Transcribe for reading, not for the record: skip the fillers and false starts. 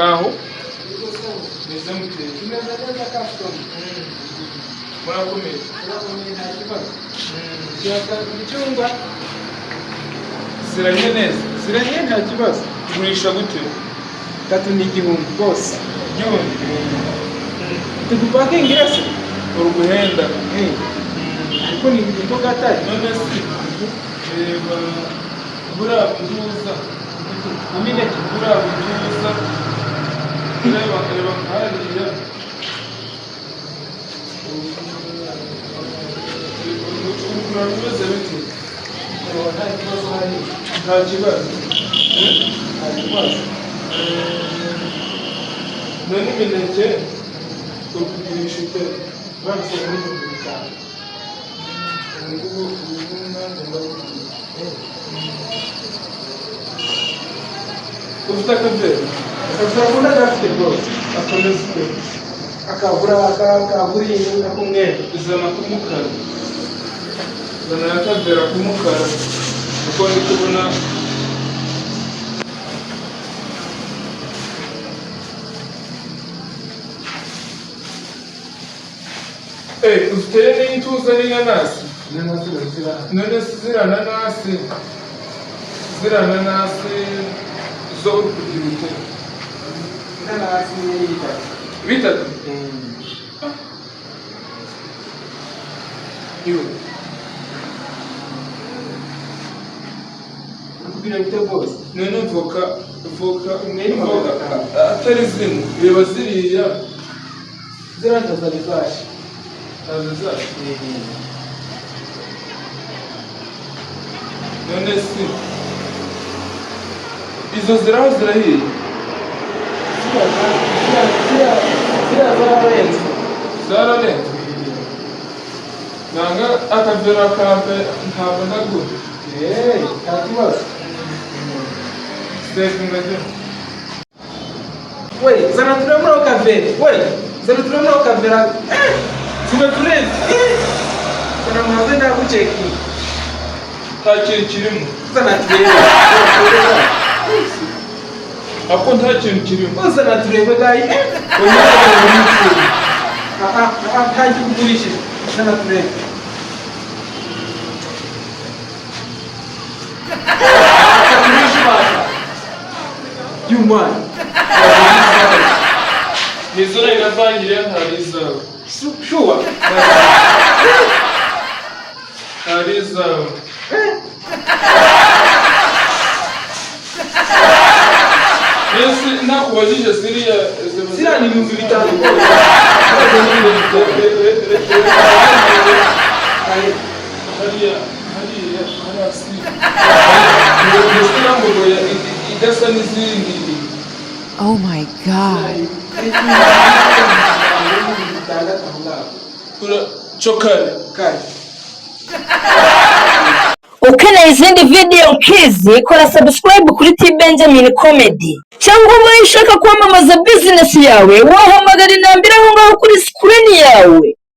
Muraho, meze mute? Tumeze neza, customer. Murakomeye? Turakomeye, nta kibazo. Ushaka ibicungwa? Ziranye neza? Ziranye, nta kibazo. Ugurisha gute? Tatu ni 1000 rwose. 1000? Tugupakingira se? Uri guhenda. Ariko ni niko gatari. None se reba buriya butuza. Imineke? Buriya butuza, reba, reba nk'hariya ugura bimeze bite? Nta kibazo hariya. Nta kibazo? Nta kibazo. None imineke uri kugurisha ute? Urabisaba n'5000. Ubu ubu nanjye ndabukunda. Ufite akavera? Akavura gafite rwose. Akomeza ute? Akavura akavura ak'umweru. Zana k'umukara, zana akavera k'umukara kuko ndi kubona. Ufite n'intuza n'inanasi? Inanasi zira. None se ziriya nanasi zo uri kugira ute? Inanasi ni 3. 3? Iwe. Uri bite rwose? None voka, voka? Imwe ni voka 500. Atari zino, reba ziriya. Ziriya ntazari zashe. Ntazo zacu. None se izo ziraho zirahiye? Ziriya zararenze. Zararenze. Nanga akavera kampe, ntabwo ndagura. Eee, nta kibazo. Sevinga jya. We, zana turebe muri ako kavera. We, zana turebe muri ako kavera. Zana turebe. Zana muhaze ndagucekinga. Nta kintu kirimo. Zana turebe. Ako nta kintu kirimo. Zana turebe guy. Oya. Ah ah ah, nta kikugurishije. Zana turebe. Kagurisha ibasha. You man. Nizo nari navangiriye, ntari izawe. Sure. Ntari izawe. Mbese ntakubajije ziriya Ziriya ni 5000 rwose. Hariya, hariya, hariya si mbese nambugoya idasa n'izindi? Oh my God. 6000 aho ngaho. Cokare. Kare. Ukeneye izindi video nk'izi, kora subscribe kuri T Benjamin Comedy, cyangwa ubaye ushaka kwamamaza business yawe, wahamagara inambere aho ngaho kuri screen yawe.